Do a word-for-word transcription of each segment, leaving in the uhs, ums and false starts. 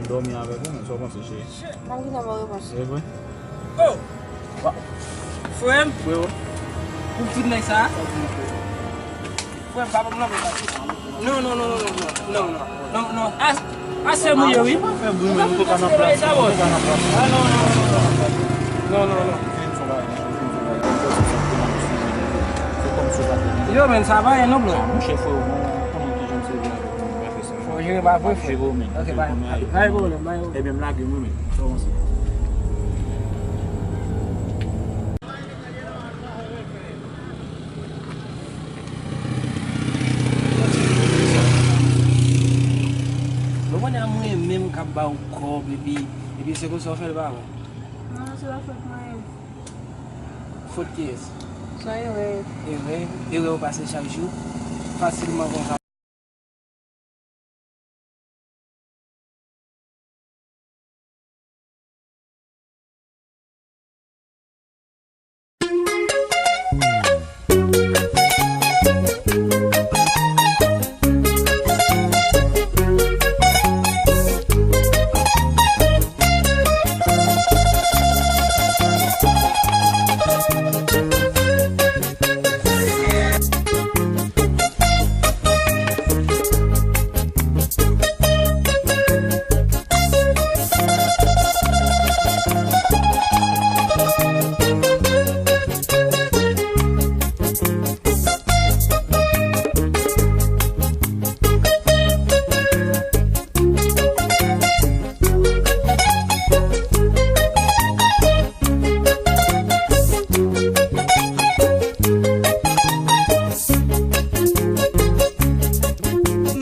Dòmi avèk ou, men sa w panse, cheri? M ap gentan ba w repons. E vre? Oh! Frè m? Frero. Ou fout nèg sa? Frè m, pa ban m lanmou sa. Non, non, non. A, a sè m ou ye, wi. Ou pa fè bri, men nou pa nan plas. Ah, non, non, non. Non, non, non. Yo, men sa pa ye non, bro. Monchè, frero, mwen konnen kijan m sèvi avèk ou, men pa fè sa. Fò jere pa vre, frè. Jere w, men. Ok, bay. Bay pwoblèm, bay pwoblèm. Ebyen, m lage w, men. Sa w panse? Ou konnen a mwen menm k ap ba w kòb, epi, epi se konsa w fè l, pa vre? Non, se pa fòt mwen. Fòt kiyès? Se yon erè. Erè? Erè ou pase chak jou? Fasilman konsa.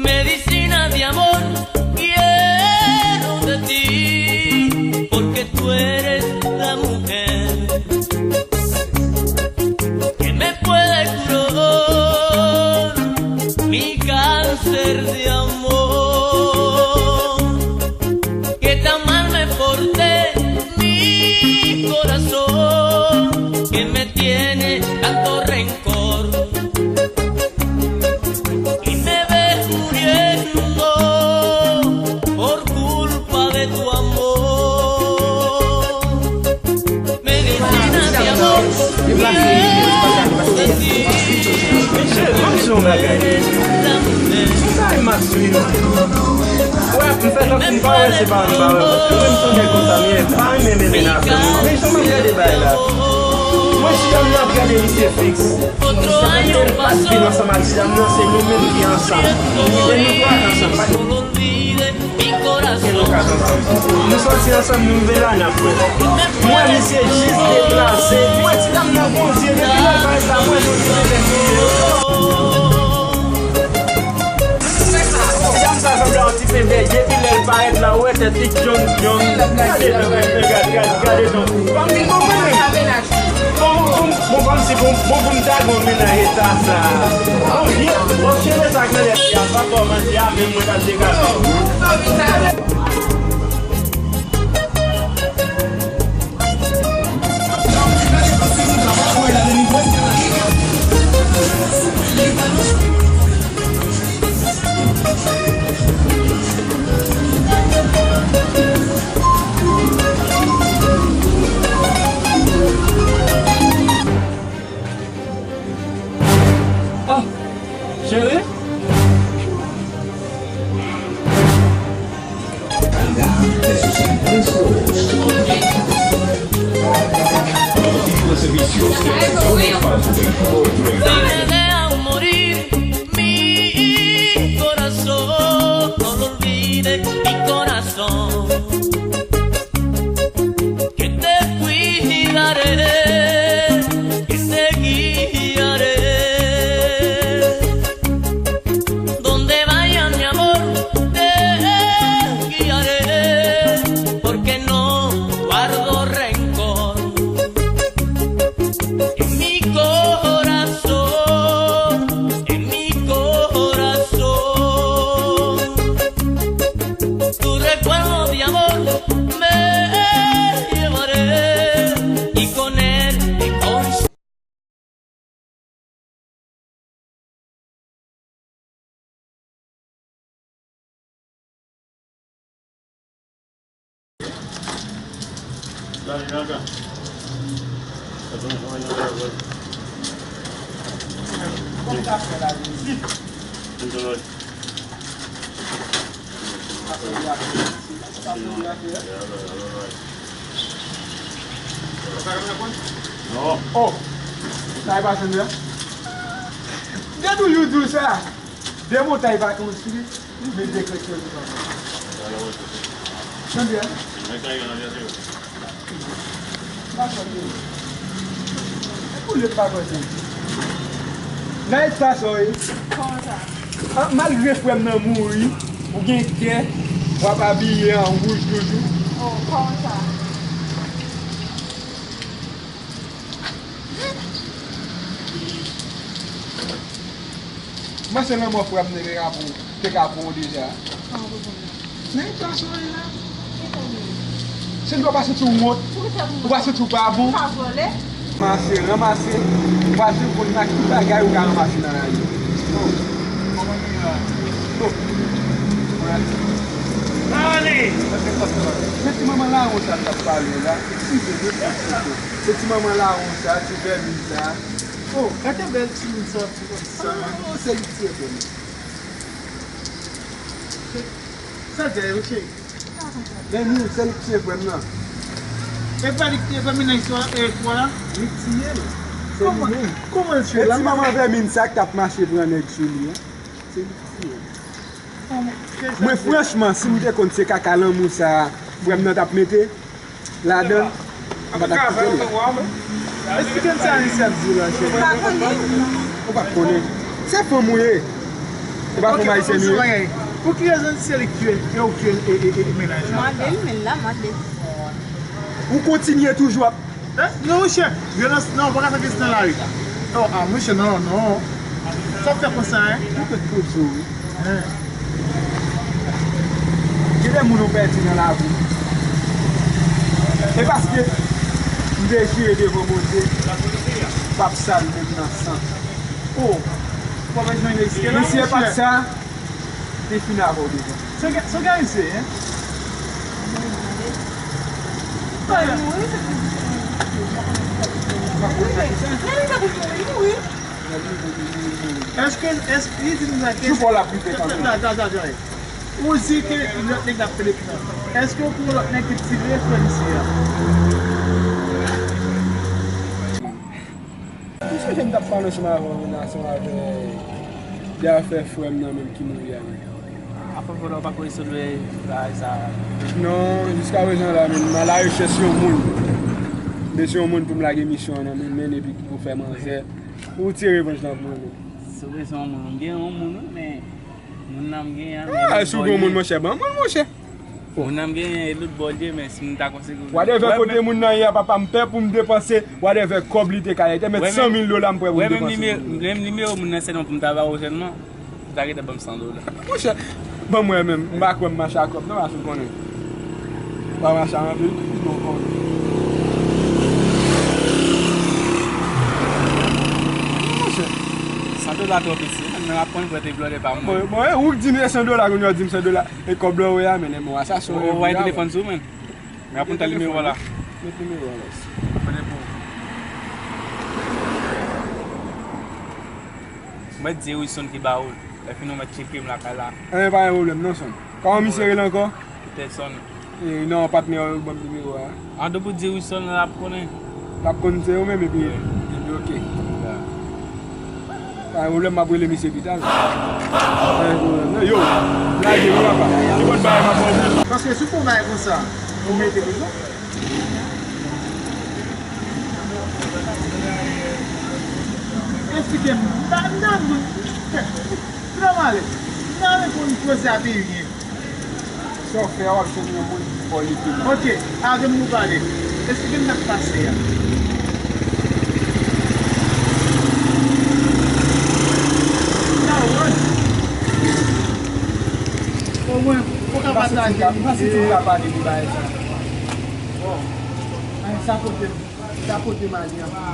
Medicina de amor, quiero de ti, porque tú eres la mujer que me puede curar mi cáncer de amor. Que te amarme fuerte mi corazón, que me tiene tanto rencor. Y me ves muriendo por culpa de tu amor. Medicina de amor, quiero de ti. Mesye, m ap di yon bagay. Sa bagay m ap di nou. Wè, m fè tankou m pa wè, se pa m pa wè. Paske mwen, m se yon nèg konsa m ye, m pa renmen mennen nan afè moun. Men jan m ap gade bagay la. Mwen, ti dam nan ap gade misye fiks. Sa fè m te pase ansanm ak ti dam nan, se nou menm ki ansanm. E nou twa k ansanm. Pa gen lòt ansanm. Nou sòti ansanm, nou rive la, n ap wè. M wè misye jis deplase. M wè ti dam nan, Bondye, depi lè l parèt la, m wè nou rive lè misye. Ti dam sa sanble yon ti pen vèy. Depi lè l parèt la, ou wè tèt li jòn, jòn. Gade, gade, gade, gade, gade jan. Pa m vin konprann. Bon, bon, bon, bon, kòmsi bon, bon, pou m ta gen yon mennaj eta sa. Bon, vye, bon, cheve sa k nan lè fi a, pa kòmanse a, menm mwen k ap degaje. Oh, cheri. Servicios de atención de paso del cuerpo. Si me dejan morir, mi corazón, no lo olvides, mi corazón. Que te cuidaré, que te guiaré. Donde vaya mi amor, te guiaré, porque no guardo rencor. En mi corazón Oh, sa e pase m la. Gade yon jou di w sa. Demontay pa konstwi, men dekrete yo pa konstwi. Tande, hein? Pa konstwi. E pou lè pa konstwi. Nan eta sa w ye. Kòman sa? Ah, malgre frè m nan mouri, ou gen kè, w ap abiye an wouj toujou. Oh, kòman sa? Mwen se lanmò frè m te ka pou, te ka pou w deja. Sa w konprann? Men plas ou ye la. Se dwa pa santi w wont. Ou pa santi w pa bon. Ranmase, ranmase. Ou pa janm konn nan ki bagay ou ka ranmase nan lavi. Oh, kòman nou ye la? Oh. Ale! Men ti manman lawon sa k ap pale la. Eskize, eskize. Se ti manman lawon sa, ti vèmin sa. Oh, gade bèl timoun sa, ti kòm sa. Oh, se li ki tiye frè m. Sa l fè, wi, cheri? Men nou, se li ki tiye frè m nan. E pa li ki tiye frè m nan, istwa, e, istwa la? Li ki tiye l. Se li menm. Kòman l tiye l? E ti manman vèmin sa k t ap mache pran nèg sou li an. Se li ki tiye l. Mwen, franchman, si m te konn se kaka lanmou sa frè m nan t ap mete ladan l, m pa t ap kite l la. Esplike m sa Anisèt di w la, cheri. M pa konnen. Ou pa konnen. Se fanm ou ye. Se pa fanm ayisyèn ou ye. Pou ki rezon se li ki tiye, e ou ki tiye, e, e, e, e mennaj la? Mande l, men la, mande l. Ou kontinye toujou ap Eh, non, monchè, vyolans, non, ou pa ka fè vyolans nan lari. Oh, ah, monchè, non, non. Sa w fè konsa, hein? Ou fè twòp zo, wi. Hein. Gen de moun ou pèdi nan lavi. E paske m te jire devan Bondye, m p ap sal menm nan san. Oh, ou pa bezwen eksplike non, monchè. Men si e pa t sa, te fin avè w deja. Se gè, se gè isi, hein? Èske, èske, li di nou sa ke... Jou pa w la pi fè kanpe. Tande, tande, tande. Ou di ke lòt nèg la pede pran. Èske ou konn lòt nèg ki tire frè misye a? Ou sonje m t ap pale ansanm avè w, ansanm avè de afè frè m nan menm ki mouri a menm. Afè vòlè, ou pa kwè se dwe bagay sa? Non, jiskaprezan la menm, m a la rechèch yon moun. M bezwen yon moun pou m lage misyon an nan men l epi pou fè manzè. Ou tire revanj lan pou mwen menm. Si w bezwen yon moun, m gen yon moun wi, men moun nan m genyen an, ah, si w gen yon moun, monchè, ban mwen l, monchè. Moun nan m genyen e lòt bò l ye, men si m ta konsekwe... Whatever kote moun nan ye a, papa, m pè pou m depanse whatever kòb li te ka ye. Te mèt san mil dola, m prè pou m depanse. Wè menm nimewo moun nan sèlman pou m ta ba w sèlman, ou ta gentan ban m san dola. Monchè, ban m wè menm, m pa kwè m mache ak kòb non, paske w konnen. M pa mache ak anpil, bon, bon. Monchè. San dola twò piti, men m ap konn prete blòdè pa mwen. Bon, bon, e ou k di m se san dola, kounye a w di m san dola. E kòb la w wè a, men, men, asasen w ye. Ou voye telefòn sou mwen. Men ap konn ta nimewo a la. Met nimewo a la. Mwen depo. Mwen di Wilson ki ba ou l. Lè fini w mèt tcheke m lakay la. Anyen, pa gen pwoblèm non, Son. Kòman misye rele ankò? Peterson. E, non, patnè w ban m nimewo a. An depi w di Wilson la, l ap konnen. L ap konn se ou menm epi, epi oke. Pa gen pwoblèm, m ap rele misye pita. Pa gen pwoblèm non. Yo, lage wi papa. Ki bòt bagay m ap ba w? Paske si w fè yon bagay konsa, ou mete prizon. Eksplike m. M pa, m ta vle, m ta vle konn koze a pi byen. Sa w fè a, w ap jwenn yon moun ki fò li pi mal. Oke, avè m nou pale. Eksplike m sa k pase a. Sa w wè? Omwen, ou ka pataje. M pa santi m ka pale de bagay sa. Bon. Ay, sa pote, sa pote m ale anpil.